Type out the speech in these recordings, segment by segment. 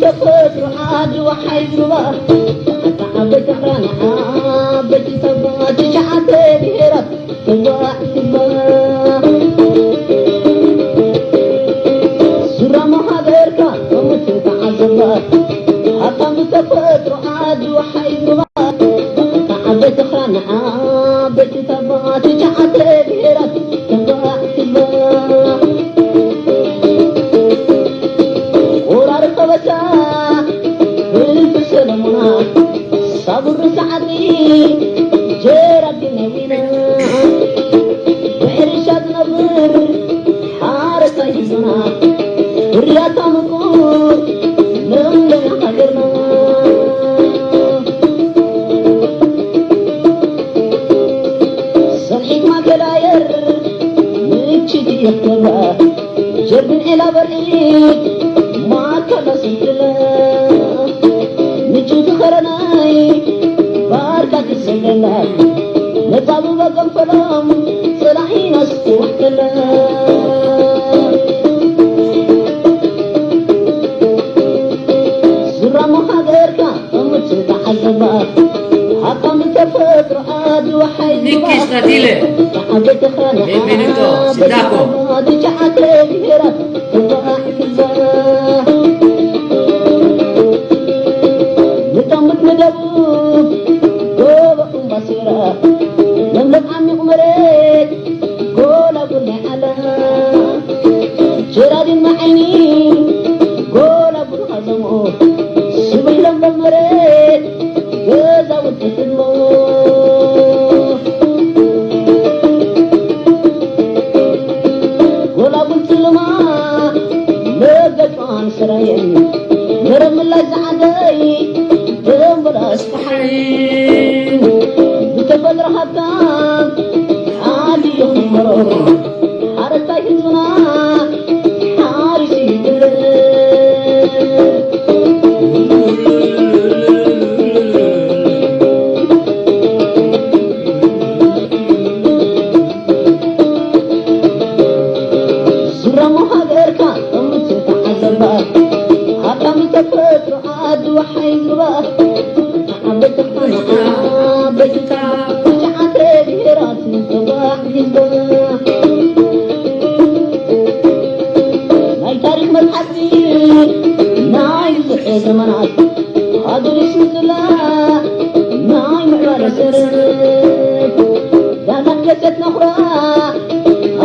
ተፈጥሮ ዓዲ ወሓይ ዝባ ዓበይቲ ኣኽራን ዓበይቲ ተባ ትሽዓተ ብሄራት ትባ ትባ ሱራሞ ሃገርካ ከምትተዓዘባ ሃብታም ተፈጥሮ ዓዲ ወሓይ ዝባ ዓበይቲ ኣኽራን ዓበይቲ ተባ ትሽዓተ ብሄራት ተባ ትባ ወራሪ ከበሳ ህዝቢ ሰለሙና ሳቡር ሰዓቲ ጀራዲ ነዊና ብሕርሻ ዝነብር ሓረስታይ ህዝብና ፍርያታ ምቁር ለምለም ሃገርና ሰንሒት ማእከል ኣየር ምችት ይኽተባ ጀርብን ዒላ በርዒ ማእከል ስንትለ ምችት ኸረናይ ባርካ ትሰለላ ነጻብባ ገንፈሎም ጸላኢና ስትዋሕተላ ሱራሞ ሃገርካ ከምትተዓዘባ ሃብታም ተፈጥሮ ዓዲ ወሓይ ኒኪ ስታቲለ ዓበይቲ ኻና ቤቢኒቶ ሲዳኮ ትሽዓተ ብሄራት ተባዕትዛ ንጠምት ንደቡብ ጎቦ እምባሲራ ለምለም ዓሚቕ መሬት ጎላጉል ናይ ዓላ ጀራዲን መዓይኒ ጎላጉል ኻዘሞ ስቡሕ ለምለም መሬት ገዛውቲ ትድሞ ጎላጉል ትልማ መገጫን ስራየን መረብ ምላሽ ዝዓደይ ደንበል ኣስፋሓይ ብተፈጥሮ ሃብታም ዓዲ ይኽመሮ ሓረስታይ ህዝብና ሓሪሱ ይብልዕ ዙራሞ ሃገርካ እምትተዓዘባ ሃብታም ተፈጥሮ ዓዲ ወሓይ ዝባ ዓበይቲ ኻና ዓበይቲ ትሽዓተ ብሄራት ተባዕ ህዝባ ናይ ታሪኽ መጽሓፍቲ ናይ ብዙሕ ዘመናት ሃገር ስንዝላ ናይ ምዕባለ ሰረት ዳናት ደሴት ነኹራ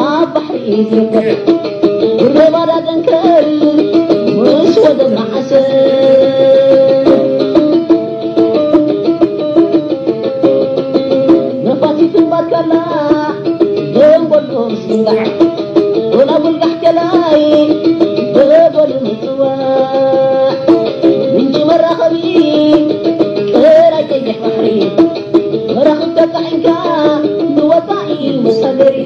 ኣብ ባሕሪ ዝርከብ ጉረባዳ ደንከል ምስ ወደብ መዓሰ ነፋሲት ባትካላ ደንጎሎ ምስግንጋዕ ጎላጉል ጋሕቴላይ ደጎል ምጽዋዕ ምንጪ መራኸቢ ጥራይ ቀይሕ ባሕሪ መራኽብ ተጣዒምካ ንወጻኢ መሳገሪ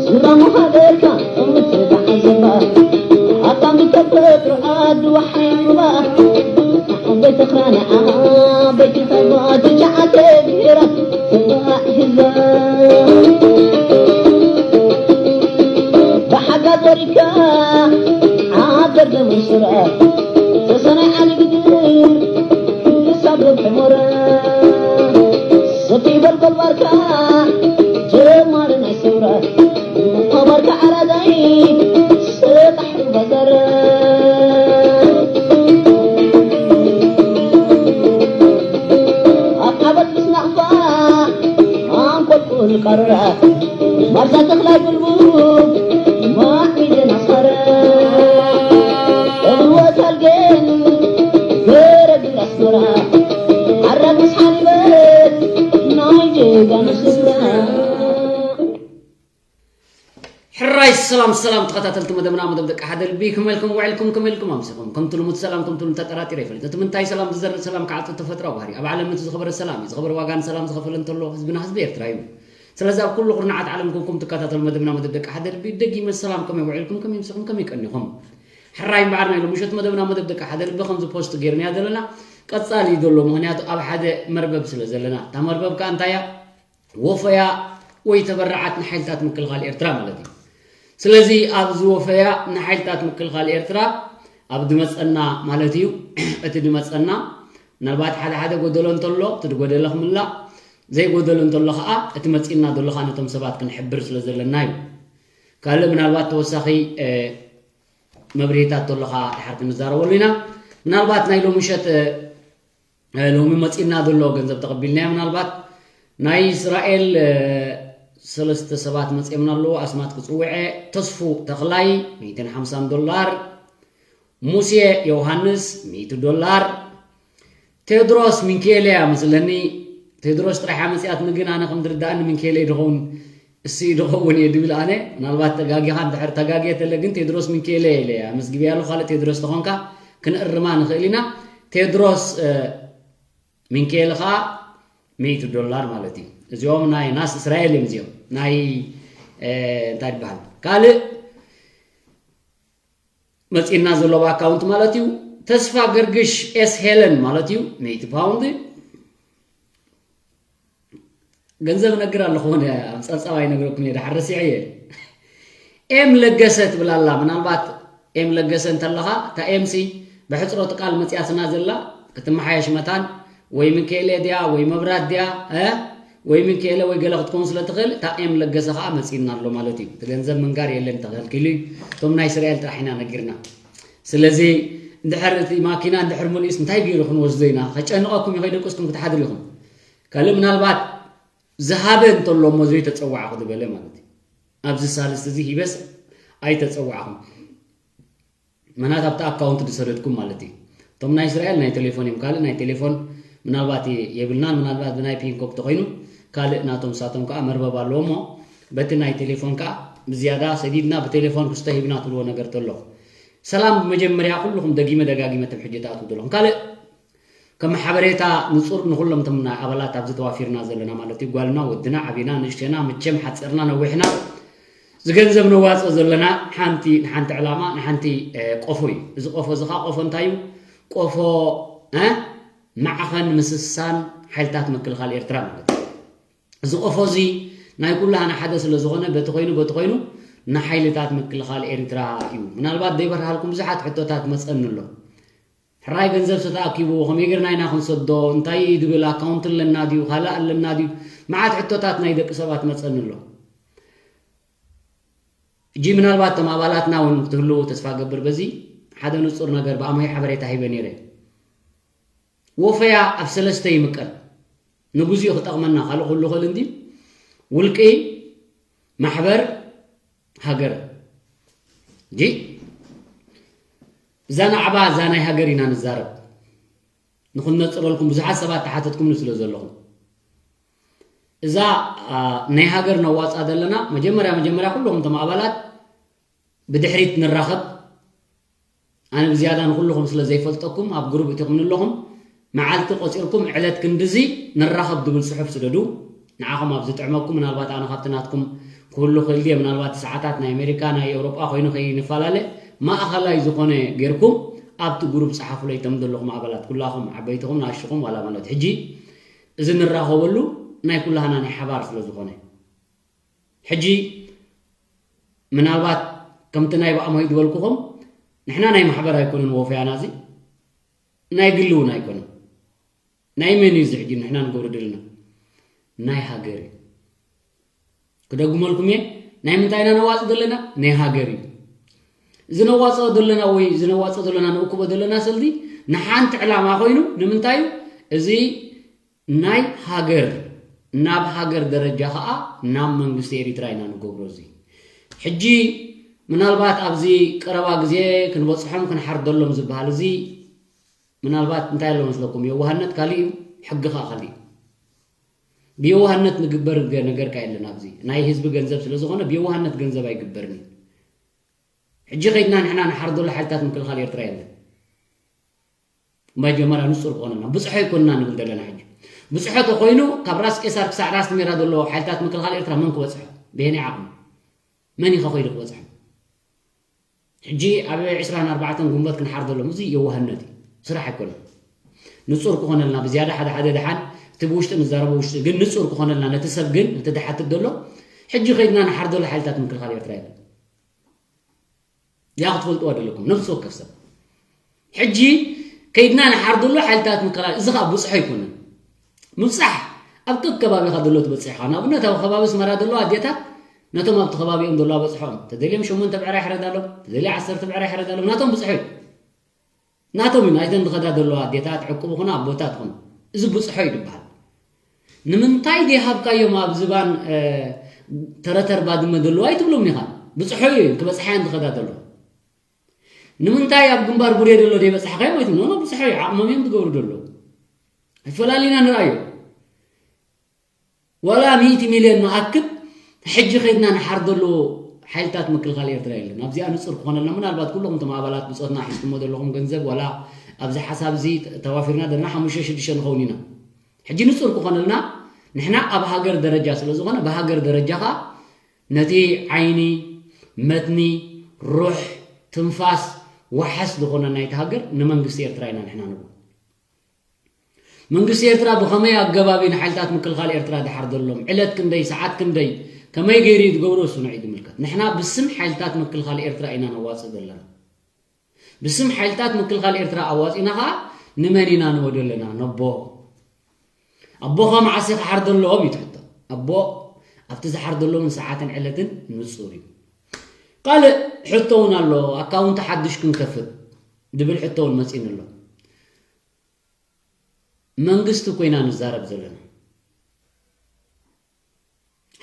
ሱራሞ ሃገርካ እምትተዓዘባ ሃብታም ብተፈጥሮ ዓዲ ወሓይ ሩባ ዓበይቲ ኽራንዓ ዓበይቲ ታባ ትሽዓተ ብሄራት ተባዕ ህዝባ ብሓጋ ዘሪካ ዓደር ዘመንስራ ተሰናይ ዓሊ ግድር ክሳብ ዶብ ሕሞራ ሰፊሕ በልበል ባርካ ጀማሪ ናይ ሰውራ ኣባርካ ዓራዳይ ሰጣሕ ባዛራ ኣብ ዓበድ ምስ ናቕፋ ኣንቆልቁል ቀረራ ማርሳ ተኽላይ ብልቡ ማዕሚደን ኣስኸረ እብወት ኣልጌን ገረግር ኣስመራ ዓራግ ምስ ሓሊበት ናይ ጀጋኑ ስፍራ ሕራይ ሰላም ሰላም ተኸታተልቲ መደብና መደብ ደቂ ሓደ ልቢ ከመልኩም ውዕልኩም ከመልኩም ኣምሲኹም ከምቲ ልሙድ ሰላም ከምቲ ልሙድ ተጠራጢረ ይፈልጥ እቲ ምንታይ ሰላም ዝዘርእ ሰላም ክዓጽድ ተፈጥራዊ ባህሪ ኣብ ዓለም እቲ ዝኸበረ ሰላም እዩ ዝኸበረ ዋጋ ንሰላም ዝኸፈለ እንተሎ ህዝብና ህዝቢ ኤርትራ እዩ ስለዚ ኣብ ኩሉ ኩርናዓት ዓለም ኮንኩም ትከታተሉ መደብና መደብ ደቂ ሓደ ልቢ ደጊመ ሰላም ከመይ ውዕልኩም ከመይ ኣምሲኹም ከመይ ቀኒኹም ሕራይ እምበኣር ናይ ሎምሸት መደብና መደብ ደቂ ሓደ ልቢ ከምዚ ፖስት ገይርናያ ዘለና ቀጻሊ እዩ ዘሎ ምክንያቱ ኣብ ሓደ መርበብ ስለ ዘለና እታ መርበብ ከኣ እንታይ እያ ወፈያ ወይ ተበረዓት ንሓይልታት ምክልኻል ኤርትራ ማለት እዩ። ስለዚ ኣብዚ ወፈያ ንሓይልታት ምክልኻል ኤርትራ ኣብ ድመፀና ማለት እዩ። እቲ ድመፀና ምናልባት ሓደ ሓደ ጎደሎ እንተሎ እቲ ድጎደለ ክምላእ፣ ዘይጎደሎ እንተሎ ከዓ እቲ መፂና ዘሎ ከዓ ነቶም ሰባት ክንሕብር ስለ ዘለና እዩ። ካልእ ምናልባት ተወሳኺ መብርሂታት ተሎ ከዓ ድሓር ክንዛረበሉ ኢና። ምናልባት ናይ ሎሚ ምሸት ሎሚ መፂና ዘሎ ገንዘብ ተቐቢልናዮ። ምናልባት ናይ እስራኤል ሰለስተ ሰባት መፂኦምና ኣለዉ። ኣስማት ክፅውዐ፣ ተስፉ ተኽላይ ሚእትን ሓምሳን ዶላር፣ ሙሴ ዮሃንስ ሚእቲ ዶላር፣ ቴድሮስ ሚንኬልያ መስለኒ። ቴድሮስ ጥራይ ሓመፅያትኒ ግን ኣነ ከም ዝርዳእኒ ሚንኬልየ ድኸውን እሱ ድኸውን እየ ድብል ኣነ። ምናልባት ተጋጊኻ እንድሕር ተጋግየ ተለ ግን ቴድሮስ ሚንኬልየ ኢለ እየ ኣመስግብያ ኣለኹ። ካልእ ቴድሮስ ተኾንካ ክንእርማ ንኽእል ኢና። ቴድሮስ ሚንኬል ኸዓ ሚእቲ ዶላር ማለት እዩ። እዚኦም ናይ ናስ እስራኤል እዮም እዚኦም ናይ እንታይ ይበሃል ካልእ መፂና ዘሎ ኣካውንት ማለት እዩ። ተስፋ ገርግሽ ኤስ ሄለን ማለት እዩ ሚእቲ ፓውንድ። ገንዘብ ነግር ኣለኹ ነ ኣብ ፀብፃብ ኣይነግረኩም እየ ድሓር ረሲዐ እየ። ኤም ለገሰ ትብል ኣላ። ምናልባት ኤም ለገሰ እንተለኻ እታ ኤምሲ ብሕፅሮቲ ቃል መፅያትና ዘላ ክትመሓየሽ መታን ወይ ምንከኤለ ድያ ወይ መብራት ድያ ወይ ምንከኤለ ወይ ገለ ክትከውን ስለ ትኽእል እታ ኤም ለገሰ ከዓ መፂና ኣሎ ማለት እዩ። እቲ ገንዘብ ምንጋር የለን ተኸልኪሉ እዩ። እቶም ናይ እስራኤል ጥራሕ ኢና ነጊርና። ስለዚ እንድሕር እቲ ማኪና እንድሕር ሙሉእስ እንታይ ገይሩ ክንወስዶ ኢና ከጨንቐኩም እዩ ከይደቅስኩም ክትሓድሩ ኢኹም። ካልእ ምናልባት ዝሃበ እንተሎ እሞ ዘይተፀዋዕኹ ዝበለ ማለት እዩ። ኣብዚ ሳልስቲ እዚ ሂበስ ኣይተፀዋዕኹም። መናት ኣብቲ ኣካውንት ዝሰደድኩም ማለት እዩ። እቶም ናይ እስራኤል ናይ ቴሌፎን እዮም። ካልእ ናይ ቴሌፎን ምናልባት የብልናን ምናልባት ብናይ ፒንኮክ ተኮይኑ ካልእ ናቶም ሳቶም ከዓ መርበብ ኣለዎ እሞ በቲ ናይ ቴሌፎን ከዓ ብዝያዳ ሰዲድና ብቴሌፎን ክስቶ ሂብና ትብልዎ ነገር ተሎ። ሰላም ብመጀመርያ ኩልኹም ደጊመ ደጋጊመ ትም ሕጂ ትኣትዉ ዘለኹም ካልእ ከም ሓበሬታ ንጹር ንኹሎም እቶም ናይ ኣባላት ኣብዚ ተዋፊርና ዘለና ማለት እዩ ጓልና ወድና ዓቢና ንእሽተና ምቸም ሓፀርና ነዊሕና ዝገንዘብ ነዋፅኦ ዘለና ሓንቲ ንሓንቲ ዕላማ ንሓንቲ ቆፎ እዩ። እዚ ቆፎ እዚ ከዓ ቆፎ እንታይ እዩ? ቆፎ ማዕኸን ምስሳን ሓይልታት ምክልኻል ኤርትራ ማለት እዩ። እዚ ቆፎ እዚ ናይ ኩላህና ሓደ ስለ ዝኾነ በቲ ኮይኑ በቲ ኮይኑ ንሓይልታት ምክልኻል ኤርትራ እዩ። ምናልባት ዘይበርሃልኩም ብዙሓት ሕቶታት መፀኒ ኣሎ። ሕራይ ገንዘብ ዝተኣኪቡ ከመይ ጌርና ኢና ክንሰዶ እንታይ እዩ ድብል ኣካውንት ኣለና ድዩ ካልእ ኣለና ድዩ? መዓት ሕቶታት ናይ ደቂ ሰባት መፀኒ ኣሎ። እጂ ምናልባት እቶም ኣባላትና እውን ክትህልዉ ተስፋ ገብር በዚ ሓደ ንፁር ነገር ብኣሞይ ሓበሬታ ሂበ ነይረ። ወፈያ ኣብ ሰለስተ ይምቀል። ንግዚኡ ክጠቕመና ካልእ ኩሉ ክእል እንዲ ውልቂ ማሕበር ሃገር ጂ እዛ ናዕባ እዛ ናይ ሃገር ኢና ንዛረብ። ንክነፅረልኩም ብዙሓት ሰባት ተሓተትኩምኒ ስለ ዘለኹም እዛ ናይ ሃገር ነዋፃ ዘለና መጀመርያ መጀመርያ ኩልኹም ቶም ኣባላት ብድሕሪት ንራኸብ። ኣነ ብዝያዳ ንኩልኹም ስለ ዘይፈልጠኩም ኣብ ግሩብ እቲኹም ንለኹም መዓልቲ ቆፂርኩም ዕለት ክንድዚ ንራኸብ ድብል ፅሑፍ ስደዱ። ንዓኹም ኣብ ዝጥዕመኩም ምናልባት ኣነ ካብቲ ናትኩም ክህሉ ክእል ድየ ምናልባት ሰዓታት ናይ ኣሜሪካ ናይ ኤውሮጳ ኮይኑ ከይንፈላለ ማእኸላይ ዝኾነ ጌርኩም ኣብቲ ግሩብ ፀሓፉለይ ቶም ዘለኹም ኣባላት ኩላኹም ዓበይትኹም ንኣሽኹም ዋላ ማለት ሕጂ እዚ ንራኸበሉ ናይ ኩላህና ናይ ሓባር ስለ ዝኾነ ሕጂ ምናልባት ከምቲ ናይ ብኣሞይ ዝበልኩኹም ንሕና ናይ ማሕበር ኣይኮነን ወፈያና እዚ ናይ ግሊ እውን ኣይኮነን። ናይ መን እዩ እዚ ሕጂ ንሕና ንገብሮ ዘለና ናይ ሃገር እዩ። ክደግመልኩም እየ ናይ ምንታይ ኢና ነዋፅእ ዘለና ናይ ሃገር እዩ። እዚ ነዋፅኦ ዘለና ወይ እዚ ነዋፅኦ ዘለና ንእክቦ ዘለና ሰልዲ ንሓንቲ ዕላማ ኮይኑ ንምንታይ እዩ እዚ ናይ ሃገር ናብ ሃገር ደረጃ ከዓ ናብ መንግስቲ ኤሪትራ ኢና ንገብሮ እዚ ሕጂ ምናልባት ኣብዚ ቀረባ ግዜ ክንበፅሖም ክንሓርደሎም ዝበሃል እዚ ምናልባት እንታይ ኣሎ መስለኩም የዋህነት ካሊእ እዩ ሕጊ ከዓ ካሊእ እዩ ብየዋህነት ንግበር ነገርካ የለን ኣብዚ ናይ ህዝቢ ገንዘብ ስለዝኾነ ብየዋህነት ገንዘብ ኣይግበርን እዩ ሕጂ ከይድና ንሕና ንሓርደሉ ሓይልታት ምክልኻል ኤርትራ የለን መጀመርያ ንፁር ክኾነና ብፅሖ ይኮንና ንብል ዘለና ሕጂ ብፅሖ ተኮይኑ ካብ ራስ ቄሳር ክሳዕ ራስ ሜራ ዘሎ ሓይልታት ምክልኻል ኤርትራ መን ክበፅሖ ብሄነይ ዓቕሚ መን ኢኸ ኮይዱ ክበፅሖ ሕጂ ኣብ ዕስራን ኣርባዕተን ጉንበት ክንሓርደሎም እዚ የዋህነት እዩ ስራሕ ኣይኮነን ንፁር ክኾነልና ብዝያዳ ሓደ ሓደ ድሓን እቲ ብውሽጢ ንዛረቦ ውሽጢ ግን ንፁር ክኾነልና ነቲ ሰብ ግን ነቲ ድሓትት ዘሎ ሕጂ ከይድና ንሓርደሉ ሓይልታት ምክልኻል ኤርትራ የለን እዚኣ ክትፈልጥዋ ደለኩም ነፍሲ ወከፍ ሰብ። ሕጂ ከይድና ንሓርደሉ ሓይልታት ምክልኻል፣ እዚ ኸዓ ብፅሖ ኣይኮነን። ምብፃሕ ኣብ ከከባቢኻ ዘሎ ትበፅሕ ኢኻ። ንኣብነት ኣብ ከባቢ ኣስመራ ዘለዋ ኣዴታት ነቶም ኣብቲ ከባቢኦም ዘለዋ በፅሖም፣ ተደልዮም ሸሞንተ ብዕራይ ይሕረዳሎም፣ ተደልዮ ዓሰርተ ብዕራይ ይሕረዳሎም፣ ናቶም ብፅሖ እዩ። ናቶም እዩ፣ ናይተን ዝኸዳ ዘለዋ ኣዴታት ዕቁብ ኹን ኣቦታት ኹን፣ እዚ ብፅሖ እዩ ዝበሃል። ንምንታይ ዘይሃብካዮም ኣብ ዝባን ተረተር ባድመ ዘለዋ ኣይትብሎም ኢኻ። ብፅሖ እዩ ክበፅሓ እየን ዝኸዳ ዘለዋ። ንምንታይ ኣብ ግንባር ቡሬ ዘሎ ዘይበፃሕካዮም ኣይትብሎም። ብፅሖ እዩ፣ ዓቕሞም እዮም ዝገብሩ ዘለዉ። ኣይፈላሊና ንርኣዮ። ዋላ ሚእቲ ሚልዮን ንኣክብ ሕጂ ከይድና ንሓርደሉ ሓይልታት ምክልኻል ኤርትራ የለን። ኣብዚኣ ንጹር ክኾነልና፣ ምናልባት ኩለኹም እቶም ኣባላት ብጾትና ሒዝኩሞ ዘለኹም ገንዘብ፣ ዋላ ኣብዚ ሓሳብ እዚ ተዋፊርና ዘለና ሓሙሽተ ሽዱሽተ ንኸውን ኢና። ሕጂ ንጹር ክኾነልና፣ ንሕና ኣብ ሃገር ደረጃ ስለ ዝኾነ፣ ብሃገር ደረጃ ኸኣ ነቲ ዓይኒ፣ መትኒ፣ ሩሕ፣ ትንፋስ፣ ዋሕስ ዝኾነ ናይቲ ሃገር ንመንግስቲ ኤርትራ ኢና ንሕና ንብሎ። መንግስቲ ኤርትራ ብኸመይ ኣገባብ እዩ ንሓይልታት ምክልኻል ኤርትራ ድሓር ዘሎም? ዕለት ክንደይ፣ ሰዓት ክንደይ፣ ከመይ ገይሩ እዩ ዝገብሮ? እሱ ንዒ ዝምልከት። ንሕና ብስም ሓይልታት ምክልኻል ኤርትራ ኢና ነዋጽእ ዘለና። ብስም ሓይልታት ምክልኻል ኤርትራ ኣዋጺእና ኸኣ ንመን ኢና ንወዶ ኣለና? ነቦ። ኣቦኻ መዓስ እዩ ክሓር ዘለዎም እዩ ትሕቶ። ኣቦ ኣብቲ ዝሓር ዘለዎን ሰዓትን ዕለትን ንጹር እዩ። ካልእ ሕቶ እውን ኣሎ። ኣካውንት ሓድሽ ክንከፍት ዝብል ሕቶ እውን መጺእኒ ኣሎ። መንግስቲ ኮይና ንዛረብ ዘለና።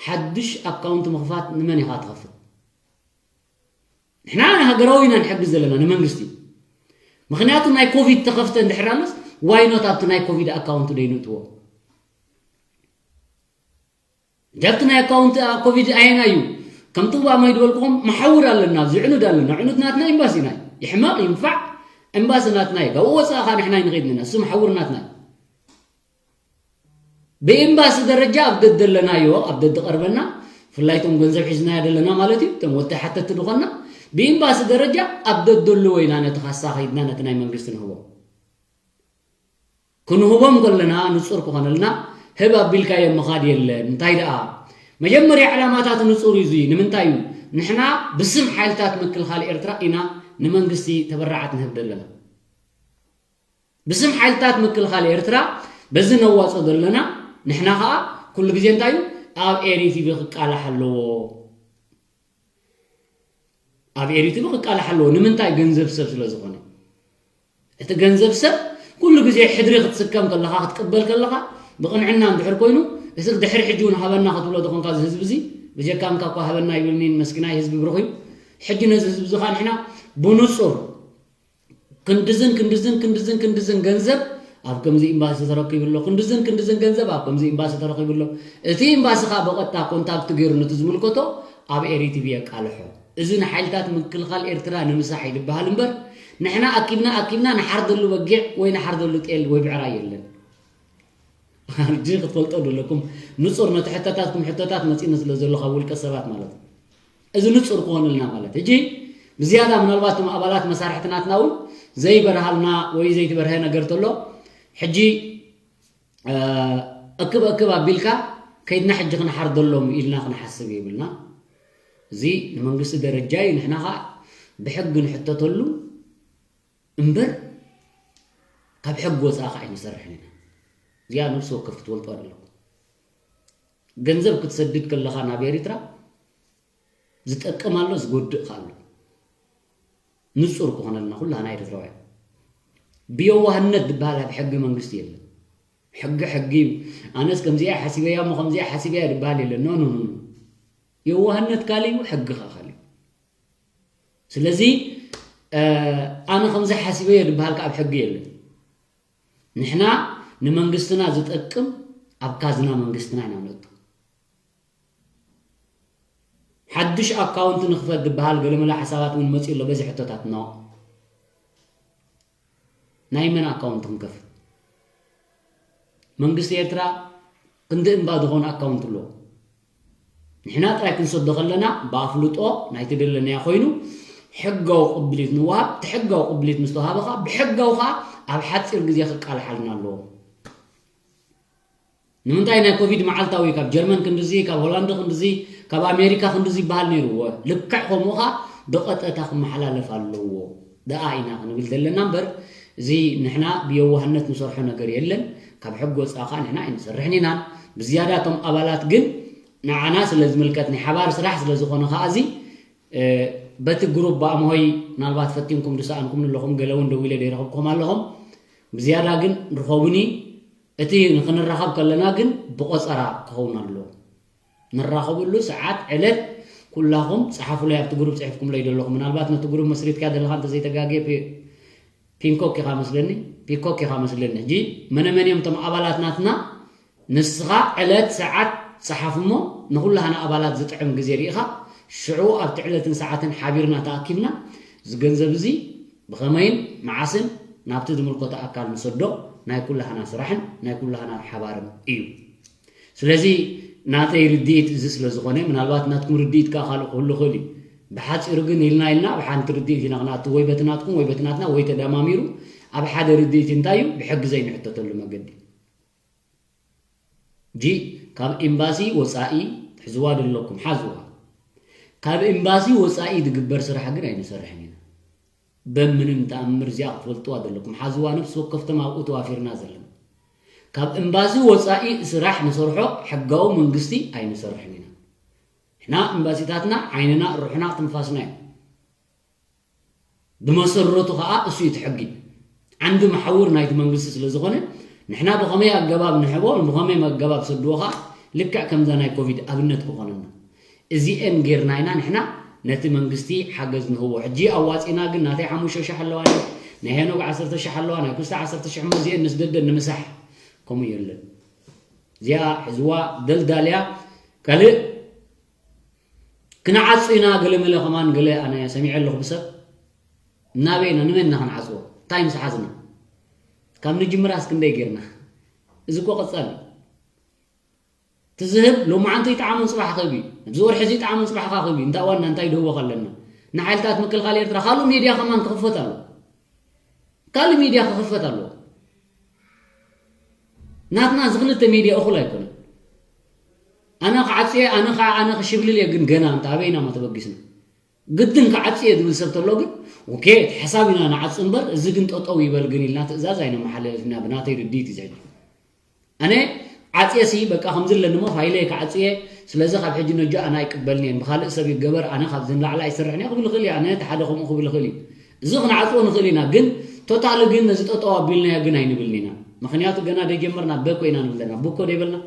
ሓድሽ ኣካውንት ምኽፋት ንመን ኢኻ ትኸፍት? ንሕና ንሃገራዊ ኢና ንሕግዝ ዘለና ንመንግስቲ። ምኽንያቱ ናይ ኮቪድ ተኸፍተ እንድሕር ኣሎስ ዋይኖት ኣብቲ ናይ ኮቪድ ኣካውንት ደይንእትዎ? ደብቲ ናይ ኣካውንት ኮቪድ ኣየና እዩ? ከምቲ ባማይ ዝበልኩኹም መሓውር ኣለና፣ ኣብዚ ዕኑድ ኣለና። ዕኑድ ናትና ኤምባሲ ናይ ይሕመቕ ይንፋዕ ኤምባሲ ናትና እዩ። ካብኡ ወፃእ ከዓ ንሕና ይንኸይድ ነና። እሱ መሓውር ናትና እዩ። ብኤምባሲ ደረጃ ኣብ ደደለናዮ ኣብ ደድቐርበና ብፍላይ እቶም ገንዘብ ሒዝናዮ ዘለና ማለት እዩ፣ እቶም ወልተ ሓተቲ ዝኾንና ብኤምባሲ ደረጃ ኣብ ደደልዎ ኢና ነቲ ካሳ ከይድና ነቲ ናይ መንግስቲ ንህቦ። ክንህቦም ከለና ንጹር ክኾነልና ህብ ኣቢልካዮ ምኻድ የለን። እንታይ ደኣ መጀመርያ ዕላማታት ንጹር እዩ። እዚ ንምንታይ እዩ? ንሕና ብስም ሓይልታት ምክልኻል ኤርትራ ኢና ንመንግስቲ ተበራዓት ንህብ ዘለና። ብስም ሓይልታት ምክልኻል ኤርትራ በዚ ነዋጾ ዘለና ንሕና ኸኣ ኩሉ ግዜ እንታይ እዩ? ኣብ ኤሪ ቲቪ ክቃላሕ ኣለዎ። ኣብ ኤሪ ቲቪ ክቃላሕ ኣለዎ። ንምንታይ? ገንዘብ ሰብ ስለ ዝኾነ። እቲ ገንዘብ ሰብ ኩሉ ግዜ ሕድሪ ክትስከም ከለኻ፣ ክትቅበል ከለኻ፣ ብቕንዕና እንድሕር ኮይኑ፣ እዚ ድሕሪ ሕጂ እውን ሃበና ክትብሎ ዝኾንካ እዚ ህዝቢ እዚ፣ ብጀካ ምካ እኳ ሃበና ይብልኒ መስኪናይ ህዝቢ ብሩኽ እዩ። ሕጂ ነዚ ህዝቢ እዚ ኸኣ ንሕና ብንጹር ክንድዝን ክንድዝን ክንድዝን ክንድዝን ገንዘብ ኣብ ከምዚ ኤምባሲ ተረኪቡ ኣሎ፣ ክንድዝን ክንድዝን ገንዘብ ኣብ ከምዚ ኤምባሲ ተረኪቡ ኣሎ። እቲ ኤምባሲ ኸኣ ብቐጥታ ኮንታክት ገይሩ ነቲ ዝምልከቶ ኣብ ኤሪ ቲቪ የቃልሖ። እዚ ንሓይልታት ምክልኻል ኤርትራ ንምሳሕ እዩ ዝበሃል እምበር፣ ንሕና ኣኪብና ኣኪብና ንሓርደሉ በጊዕ ወይ ንሓርደሉ ጤል ወይ ብዕራይ የለን። ሕጂ ክትፈልጦ ዘለኩም ንጹር፣ ነቲ ሕቶታትኩም ሕቶታት መጺእኒ ስለ ዘሎ ካብ ውልቀ ሰባት ማለት እዩ። እዚ ንጹር ክኾነልና ማለት። ሕጂ ብዝያዳ ምናልባት እቶም ኣባላት መሳርሕቲ ናትና እውን ዘይበርሃልና ወይ ዘይትበርሀ ነገር ተሎ፣ ሕጂ፣ እ፣ እክብ እክብ ኣቢልካ ከይድና ሕጂ ክንሓርደሎም ኢልና ክንሓስብ የብልና። እዚ ንመንግስቲ ደረጃ እዩ። ንሕና ኸኣ ብሕጊ ንሕተተሉ እምበር ካብ ሕጊ ወጻኢ ኸኣ ኣይንሰርሕን ኢና። እዚኣ ነፍሲ ወከፍ ክትፈልጦ ኣለኩም። ገንዘብ ክትሰድድ ከለኻ ናብ ኤሪትራ ዝጠቅም ኣሎ፣ ዝጎድእ ኸኣ ኣሎ። ንጹር ክኾነልና ኩላና ኤርትራውያን። ብየዋህነት ዝበሃል ኣብ ሕጊ መንግስቲ የለን። ሕጊ ሕጊ እዩ። ኣነስ ከምዚኣ ሓሲበያ እሞ ከምዚኣ ሓሲበያ ዝበሃል የለን። ኖ፣ ኖ፣ ኖ፣ ኖ። የዋህነት ካልእ እዩ፣ ሕጊ ኸኣ ካልእ እዩ። ስለዚ፣ እ፣ ኣነ ከምዚ ሓሲበዮ ዝበሃል ከኣ ኣብ ሕጊ የለን። ንሕና ንመንግስትና ዝጠቅም ኣብ ካዝና መንግስትና ኢና ነእቱ። ሓድሽ ኣካውንት ንኽፈት ዝበሃል ገለመለ ሓሳባት እውን መጺኡ ኣሎ በዚ ሕቶታት። ኖ። ናይ መን ኣካውንት ክንከፍት? መንግስቲ ኤርትራ ክንዲ እምባ ዝኾነ ኣካውንት ኣለዎ። ንሕና ጥራይ ክንሰዶ ከለና ብኣፍልጦ ናይቲ ደለናዮ ኮይኑ ሕጋዊ ቅብሊት ንወሃብ። እቲ ሕጋዊ ቅብሊት ምስ ተዋሃበ ኸኣ ብሕጋዊ ኸኣ ኣብ ሓጺር ግዜ ክቃልሓልና ኣለዎ። ንምንታይ ናይ ኮቪድ መዓልታዊ ካብ ጀርመን ክንድዚ፣ ካብ ሆላንድ ክንድዚ፣ ካብ ኣሜሪካ ክንድዚ ይበሃል ነይሩ። እወ፣ ልክዕ ከምኡ ኸኣ ብቐጠታ ክመሓላለፍ ኣለዎ ደኣ ኢና ክንብል ዘለና እምበር፣ እዚ ንሕና ብየዋህነት ንሰርሖ ነገር የለን። ካብ ሕጊ ወፃኢ ከዓ ንሕና ኣይንሰርሕን ኢና። ብዝያዳ እቶም ኣባላት ግን ንዓና ስለ ዝምልከት ናይ ሓባር ስራሕ ስለ ዝኾነ ከዓ እዚ በቲ ግሩፕ ብኣምሆይ ምናልባት ፈቲንኩም ዝሰኣንኩም ኣለኹም፣ ገለ እውን ደዊለ ዘይረኸብኩም ኣለኹም። ብዝያዳ ግን ርኸቡኒ። እቲ ንክንራኸብ ከለና ግን ብቆፀራ ክኸውን ኣለዎ። ንራኸብሉ ሰዓት ዕለት ኩላኹም ፀሓፉለይ፣ ኣብቲ ግሩፕ ፅሒፍኩምለይ ዘለኹም። ምናልባት ነቲ ግሩፕ መስሪትካ ዘለኻ እንተዘይተጋግየ ፒንኮክ ኢኻ መስለኒ፣ ፒኮክ ኢኻ መስለኒ። ሕጂ መነመን እዮም እቶም ኣባላት ናትና? ንስኻ ዕለት ሰዓት ፀሓፍ እሞ ንኹላህና ኣባላት ዝጥዕም ግዜ ርኢኻ ሽዑ ኣብቲ ዕለትን ሰዓትን ሓቢርና ተኣኪብና እዚ ገንዘብ እዚ ብኸመይን መዓስን ናብቲ ዝምልከቶ ኣካል ንሰዶ ናይ ኩላህና ስራሕን ናይ ኩላህና ሓባርን እዩ። ስለዚ ናተይ ርድኢት እዚ ስለ ዝኾነ ምናልባት ናትኩም ርድኢት ከዓ ካልእ ክህሉ ይኽእል እዩ። ብሓፂሩ ግን ኢልና ኢልና ኣብ ሓንቲ ርድኢት ኢና ክንኣቱ፣ ወይ በቲ ናትኩም ወይ በቲ ናትና ወይ ተደማሚሩ ኣብ ሓደ ርድኢት እንታይ እዩ ብሕጊ ዘይንሕተተሉ መገዲ። ጂ ካብ ኤምባሲ ወፃኢ ትሕዝዋ ዘለኩም ሓዝዋ። ካብ ኤምባሲ ወፃኢ ዝግበር ስራሕ ግን ኣይንሰርሕን ኢና። በምንም ተኣምር እዚኣ ክትፈልጥዋ ዘለኩም ሓዝዋ። ነፍሲ ወከፍቶም ኣብኡ ተዋፊርና ዘለና ካብ ኤምባሲ ወፃኢ ስራሕ ንሰርሖ ሕጋዊ መንግስቲ ኣይንሰርሕን ኢና። ንሕና ኤምባሲታትና ዓይንና፣ ሩሕና፣ ትንፋስና እዮም። ብመሰረቱ ከዓ እሱ እዩ እቲ ሕጊ። ዓንዲ መሓውር ናይቲ መንግስቲ ስለ ዝኾነ ንሕና ብኸመይ ኣገባብ ንሕቦ፣ ብኸመይ ኣገባብ ሰድዎ ከዓ ልክዕ ከምዛ ናይ ኮቪድ ኣብነት ክኾነና። እዚኤን ጌርና ኢና ንሕና ነቲ መንግስቲ ሓገዝ ንህቦ። ሕጂ ኣዋፂና ግን ናተይ ሓሙሽተ ሸሕ ኣለዋ፣ ናይ ሄኖግ ዓሰርተ ሸሕ ኣለዋ፣ ናይ ኩስታ ዓሰርተ ሸሕ እሞ እዚኤን ንስደደን ንምሳሕ። ከምኡ የለን። እዚኣ ሕዝዋ ደልዳልያ ካልእ ክንዓጹ ኢና ገለ መለ ከማን ገለ ኣነ ሰሚዐ ኣለኹ ብሰብ። ናበይ ኢና ንመን ኢና ክንዓጽዎ? እንታይ ምስ ሓዝና? ካብ ንጅምራስ ክንደይ ጌርና? እዚ እኮ ቀጻሊ እዩ። ትዝህብ ሎማዓንቲ ይጠዓሞን ጽባሕ ክህብ እዩ። ኣብዚ ወርሒ እዚ ይጠዓሞን ጽባሕ ክህብ እዩ። እንታይ ዋና እንታይ ድህቦ ኣለና? ንሓይልታት ምክልኻል ኤርትራ ካልእ ሜድያ ከማን ክኽፈት ኣሎ። ካልእ ሜድያ ክኽፈት ኣለዎ። ናትና እዚ ክልተ ሜድያ እኹል ኣይኮነን። ኣነ ክዓጽየ ኣነ ከዓ ኣነ ክሽብልል እየ ግን ገና እንተ ኣበይና ሞ ተበጊስና ግድን ክዓጽየ ዝብል ሰብ ተሎ ግን ኦኬ እቲ ሓሳብ ኢና ንዓጹ እምበር እዚ ግን ጠጠው ይበል ግን ኢልና ትእዛዝ ኣይነመሓለልፍና ብናተይ ርድኢት እዩ ዝሕጂ ኣነ ዓጽየ ሲ በቃ ከምዚ ኣለኒ ሞ ፋይለይ ክዓጽየ ስለዚ ካብ ሕጂ ነጆ ኣነ ኣይቅበልን እየን ብካልእ ሰብ ይገበር ኣነ ካብዚ ንላዕሊ ኣይሰርሕን እየ ክብል ይኽእል እዩ ኣነ እቲ ሓደ ከምኡ ክብል ይኽእል እዩ እዚ ክንዓጽዎ ንኽእል ኢና ግን ቶታሊ ግን ነዚ ጠጠው ኣቢልናዮ ግን ኣይንብልን ኢና ምኽንያቱ ገና ደይጀመርና በኮ ኢና ንብል ዘለና ብኮ ደይበልና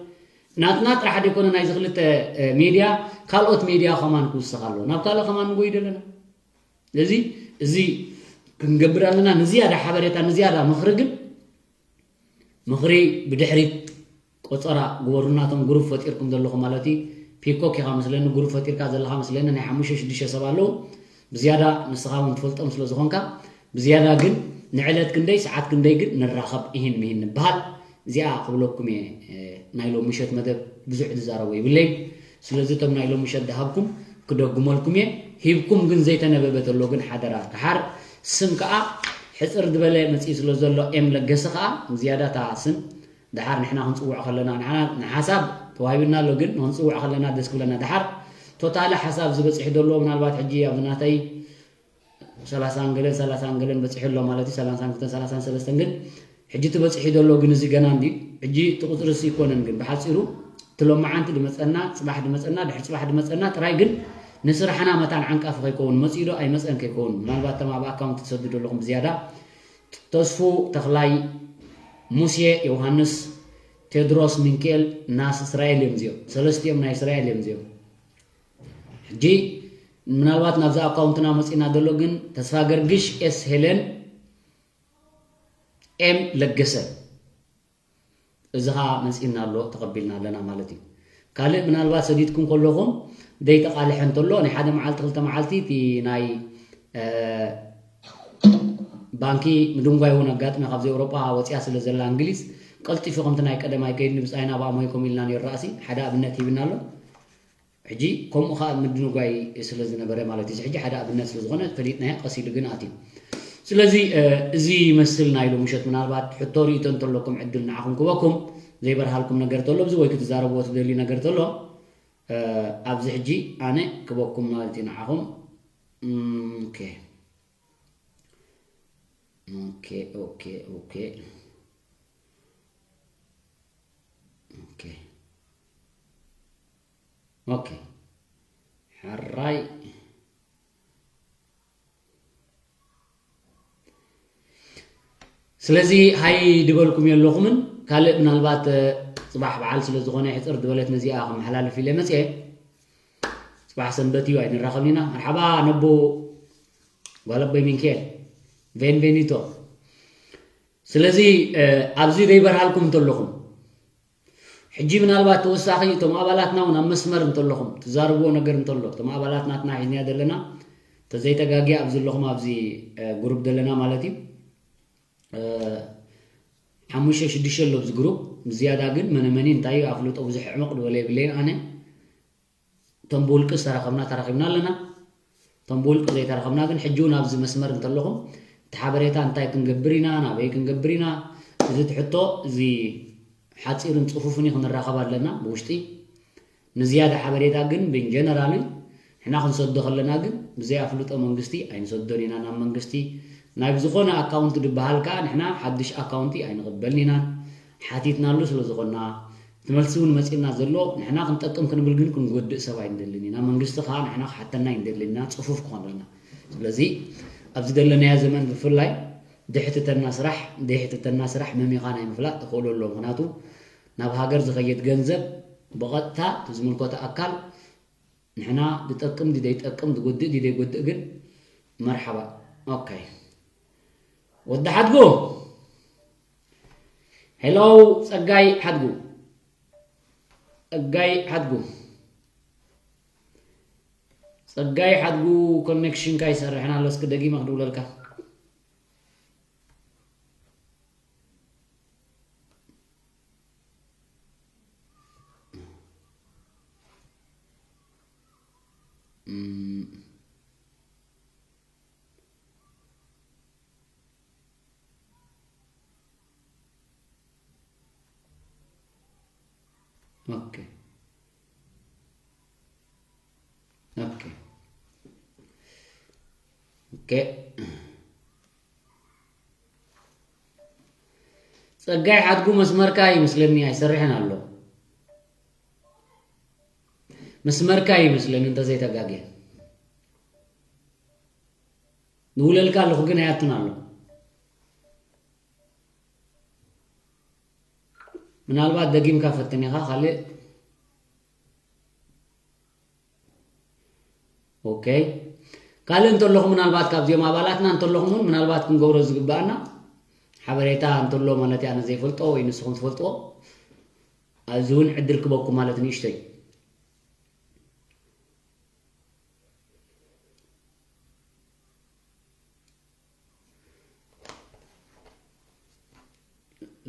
ናትና ጥራሕ ደይኮነ ናይዚ ክልተ ሜድያ ካልኦት ሜድያ ከማን ክውስኽ ኣለዎ ናብ ካልእ ከማን ንጎይ ደለና ስለዚ እዚ ክንገብር ኣለና ንዝያዳ ሓበሬታ ንዝያዳ ምኽሪ ግን ምኽሪ ብድሕሪት ቆፀራ ግበሩ ናቶም ግሩፕ ፈጢርኩም ዘለኹም ማለት እዩ ፒኮክ ኢኻ መስለኒ ግሩፕ ፈጢርካ ዘለኻ መስለኒ ናይ ሓሙሽተ ሽዱሽተ ሰብ ኣለዉ ብዝያዳ ንስኻ እውን ትፈልጦም ስለ ዝኾንካ ብዝያዳ ግን ንዕለት ክንደይ ሰዓት ክንደይ ግን ንራኸብ ኢሂን ምሂን ንበሃል እዚኣ ክብለኩም እየ ናይ ሎም ምሸት መደብ ብዙሕ ዝዛረቦ የብለይን ስለዚ እቶም ናይ ሎም ምሸት ዝሃብኩም ክደግመልኩም እየ ሂብኩም ግን ዘይተነበበ ተሎ ግን ሓደራ ድሓር ስም ከዓ ሕፅር ዝበለ መፅኢ ስለ ዘሎ ኤም ለገሰ ከዓ ዝያዳ እታ ስም ድሓር ንሕና ክንፅውዖ ከለና ንሓና ንሓሳብ ተዋሂብና ኣሎ ግን ንክንፅውዖ ከለና ደስ ክብለና ድሓር ቶታሊ ሓሳብ ዝበፅሕ ዘሎ ምናልባት ሕጂ ኣብዚ ናተይ ሰላሳን ገለን ሰላሳን ገለን በፂሑ ኣሎ ማለት እዩ ሰላሳን ክልተን ሰላሳን ሰለስተን ግን ሕጂ እቲ በፂሑ ዘሎ ግን እዚ ገና እንዲ ሕጂ እቲ ቁፅሪ ሲ ይኮነን ግን ብሓፂሩ እቲ ሎማዓንቲ ድመፀና ፅባሕ ድመፀና ድሕሪ ፅባሕ ድመፀና ጥራይ ግን ንስራሕና መታን ዓንቃፊ ከይከውን መፂኡ ዶ ኣይመፀን ከይከውን ምናልባት ተማ ኣብ ኣካውንት ትሰዱ ዘለኹም ብዝያዳ ተስፉ ተኽላይ ሙሴ ዮሃንስ ቴድሮስ ሚንክኤል ናስ እስራኤል እዮም እዚኦም ሰለስቲኦም ናይ እስራኤል እዮም እዚኦም ሕጂ ምናልባት ናብዚ ኣካውንትና መፂና ዘሎ ግን ተስፋ ገርግሽ ኤስ ሄለን ኤም ለገሰ እዚ ኸዓ መፂና ኣሎ ተቐቢልና ኣለና ማለት እዩ ካልእ ምናልባት ሰዲድኩም ከለኹም ዘይተቓልሐ እንተሎ ናይ ሓደ መዓልቲ ክልተ መዓልቲ እቲ ናይ ባንኪ ምድንጓይ እውን ኣጋጥመ ካብዚ ኤውሮጳ ወፂኣ ስለ ዘላ እንግሊዝ ቀልጢፉ ከምቲ ናይ ቀደም ኣይከይድኒ ብፃይና ብኣሞይ ከምኡ ኢልና ነይሩ ራእሲ ሓደ ኣብነት ሂብና ኣሎ ሕጂ ከምኡ ከዓ ምድንጓይ ስለ ዝነበረ ማለት እዩ ሕጂ ሓደ ኣብነት ስለ ዝኾነ ፈሊጥናዮ ቀስ ኢሉ ግን ኣትዩ ስለዚ እዚ ይመስል ናይ ሎምሸት ምናልባት ሕቶ ርእቶ እንተለኩም ዕድል ንዓኹም ክበኩም ዘይበርሃልኩም ነገር ተሎ ብዚ ወይ ክትዛረብዎ ትደልዩ ነገር ተሎ ኣብዚ ሕጂ ኣነ ክበኩም ማለት እዩ ንዓኹም እም፣ ኦኬ። ኦኬ፣ ኦኬ፣ ኦኬ። ኦኬ። ኦኬ። ሕራይ። ስለዚ ሃይ ድበልኩም የለኹምን። ካልእ ምናልባት፣ እ፣ ጽባሕ በዓል ስለ ዝኾነ ሕጽር ዝበለት ነዚኣ ክመሓላልፍ ኢለ መጽየ። ጽባሕ ሰንበት እዩ፣ ኣይንራኸብን ኢና። መርሓባ ነቦ ጓል ኣቦይ ሚንኬል። ቬንቬኒቶ። ስለዚ፣ እ፣ ኣብዚ ዘይበርሃልኩም እንተለኹም፣ ሕጂ ምናልባት ተወሳኺ እቶም ኣባላትና እውን ኣብ መስመር እንተለኹም፣ ትዛረብዎ ነገር እንተሎ፣ እቶም ኣባላት ናትና ሒዝናዮ ዘለና፣ ተዘይተጋግየ ኣብዚ ኣለኹም፣ ኣብዚ፣ እ፣ ግሩፕ ዘለና ማለት እዩ። እ፣ ሓሙሽተ ሽዱሽተ ኣሎ ኣብዚ ግሩፕ። ብዝያዳ ግን መነ መን እዩ፣ እንታይ እዩ፣ ኣፍልጦ ብዙሕ ዕምቕ ዝበለ የብለይን ኣነ። እቶም ብውልቂ ዝተራኸብና ተራኺብና ኣለና። እቶም ብውልቂ ዘይተራኸብና ግን ሕጂ እውን ኣብዚ መስመር እንተለኹም፣ እቲ ሓበሬታ እንታይ ክንገብር ኢና፣ ናበይ ክንገብር ኢና፣ እዚ እቲ ሕቶ እዚ ሓጺርን ጽፉፍን እዩ፣ ክንራኸብ ኣለና ብውሽጢ። ንዝያዳ ሓበሬታ ግን ብን ጀነራል ንሕና ክንሰዶ ከለና ግን ብዘይ ኣፍልጦ መንግስቲ ኣይንሰዶን ኢና ናብ መንግስቲ። ናይ ብዝኾነ ኣካውንት ዝበሃል ከኣ ንሕና ሓድሽ ኣካውንቲ ኣይንቕበልን ኢና። ሓቲትናሉ ስለ ዝኾንና እቲ መልሲ እውን መጺእና ዘሎ፣ ንሕና ክንጠቅም ክንብል ግን ክንጎድእ ሰብ ኣይንደልን ኢና። መንግስቲ ከኣ ንሕና ክሓተና ኣይንደልን ኢና፣ ጽፉፍ ክኾነልና። ስለዚ ኣብዚ ዘለናዮ ዘመን ብፍላይ ድሕትተና ስራሕ፣ ዘይሕትተና ስራሕ መሚኻ ናይ ምፍላጥ ተኽእሎ ኣሎ። ምኽንያቱ ናብ ሃገር ዝኸይድ ገንዘብ ብቐጥታ እቲ ዝምልከቶ ኣካል ንሕና ዝጠቅም ድዩ ዘይጠቅም፣ ዝጎድእ ድዩ ዘይጎድእ ግን መርሓባ። ኦኬ። ወዲ ሓድጉ። ሄሎ፣ ጸጋይ ሓድጉ። ጸጋይ ሓድጉ። ጸጋይ ሓድጉ፣ ኮኔክሽንካ ይሰርሕን ኣሎ። እስኪ ደጊመ ክድውለልካ። እም። ኦኬ። ኦኬ። ኦኬ። ጸጋይ ሓድጉ መስመርካ ይመስለኒ ኣይሰርሕን ኣሎ። መስመርካ ይመስለኒ እንተዘይተጋግየ። ንውለልካ ኣለኹ ግን ኣይኣቱን ኣሎ። ምናልባት ደጊምካ ፈትን ኢኻ ካልእ። ኦኬ። ካልእ እንተለኹም ምናልባት ካብዚኦም ኣባላትና እንተለኹም እውን ምናልባት ክንገብሮ ዝግባኣና ሓበሬታ እንተሎ ማለት ኣነ ዘይፈልጦ ወይ ንስኹም ትፈልጥዎ ኣብዚ እውን ዕድል ክበኩም ማለት ንእሽተይ።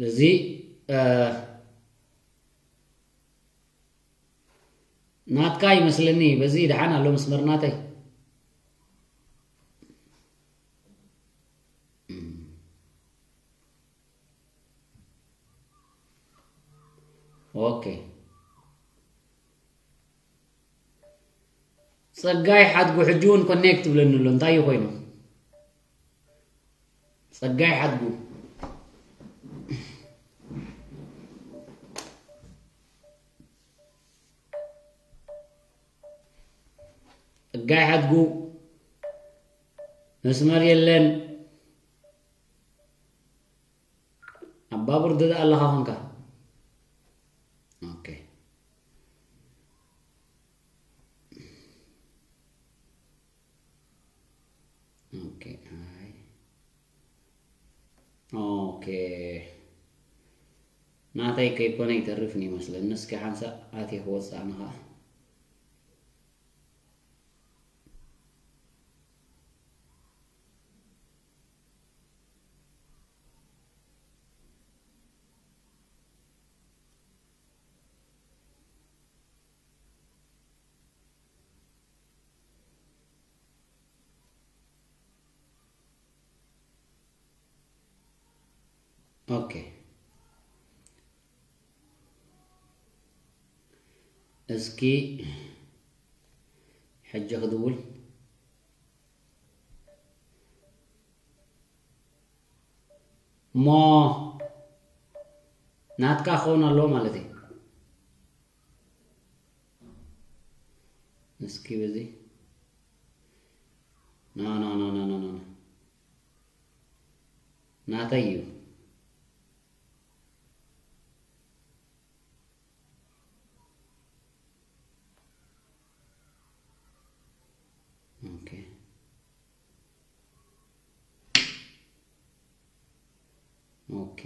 እዚ፣ እ፣ ናትካ ይመስለኒ። በዚ ደሓን ኣሎ መስመር ናተይ። ኦኬ። ጸጋይ ሓድጉ ሕጂ እውን ኮኔክት ትብለኒ ኣሎ። እንታይ እዩ ኮይኑ? ጸጋይ ሓድጉ። ጸጋይ ሓድጉ መስመር የለን። ኣብ ባቡር ደኣ ኣለኻ ኾንካ። ኦኬ። ኦኬ፣ ኣይ። ኦኬ። ናተይ ከይኮነ ይተርፍን ይመስለኒ። እስኪ ሓንሳእ ኣትየ ክወጽእ ኣነ ኸኣ። ኦኬ። እስኪ ሕጂ ክድውል። እሞ ናትካ ክኸውን ኣለዎ ማለት እዩ። እስኪ በዚ ና ና ና ና ና ና ናተይ እዩ። ኦኬ። ኦኬ።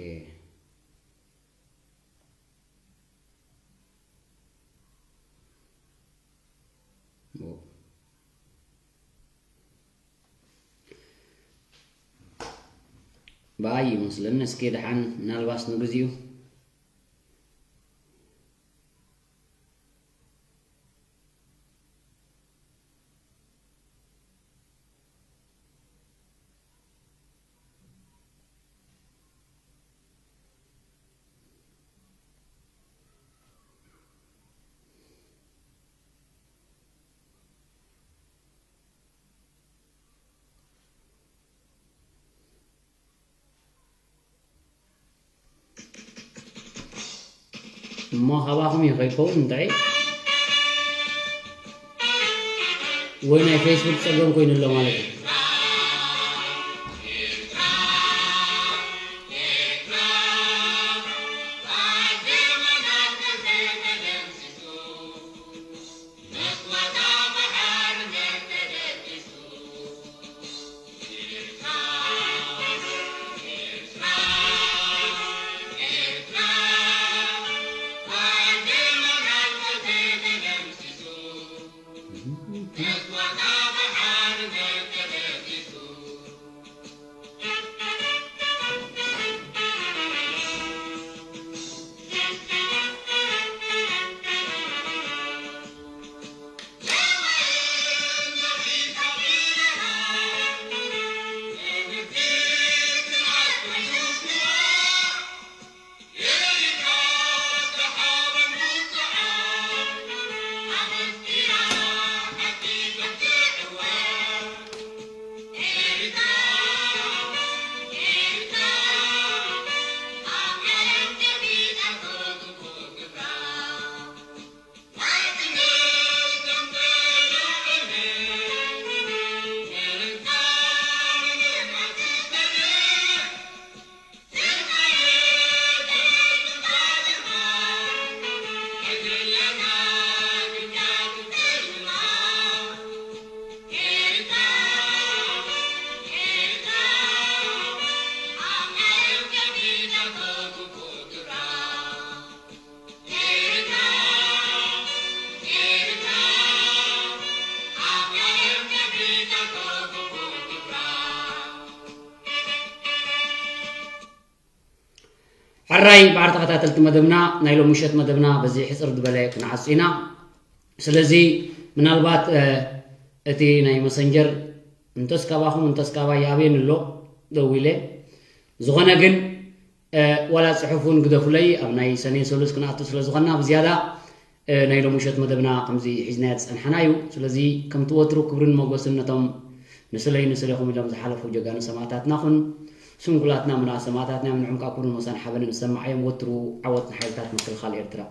ብኣይ ይመስለኒ። እስኪ ደሓን ምናልባስ ንግዚኡ እሞ ካባኹም እዩ ከይከውን እንታይ ወይ ናይ ፌስቡክ ጸገም ኮይኑ ኣሎ ማለት እዩ። ሕራይ በዓል ተኸታተልቲ መደብና፣ ናይ ሎሚ ምሸት መደብና በዚ ሕጽር ዝበለ ክንዓጹ ኢና። ስለዚ ምናልባት እቲ ናይ መሰንጀር እንተስ ካባኹም እንተስ ካባይ ይኣብየኒ ኣሎ ደዊለ። ዝኾነ ግን ዋላ ጽሑፍ እውን ግደፉለይ፣ ኣብ ናይ ሰኔን ሰሉስ ክንኣቱ ስለ ዝኾንና ብዝያዳ ናይ ሎሚ ምሸት መደብና ከምዚ ሒዝናዮ ዝጸንሓና እዩ። ስለዚ ከምቲ ወትሩ ክብርን ሞገስን ነቶም ንስለይ ንስሌኹም ኢሎም ዝሓለፉ ጀጋኑ ሰማእታትና ኹን። ስንኩላትና ምንኣ ሰማእታትና እዮም፣ ንዕም ከዓ ክብርን ሞሳን ሓበንን ይሰማዓዮም። ወትሩ ዓወት ንሓይልታት ምክልኻል ኤርትራ።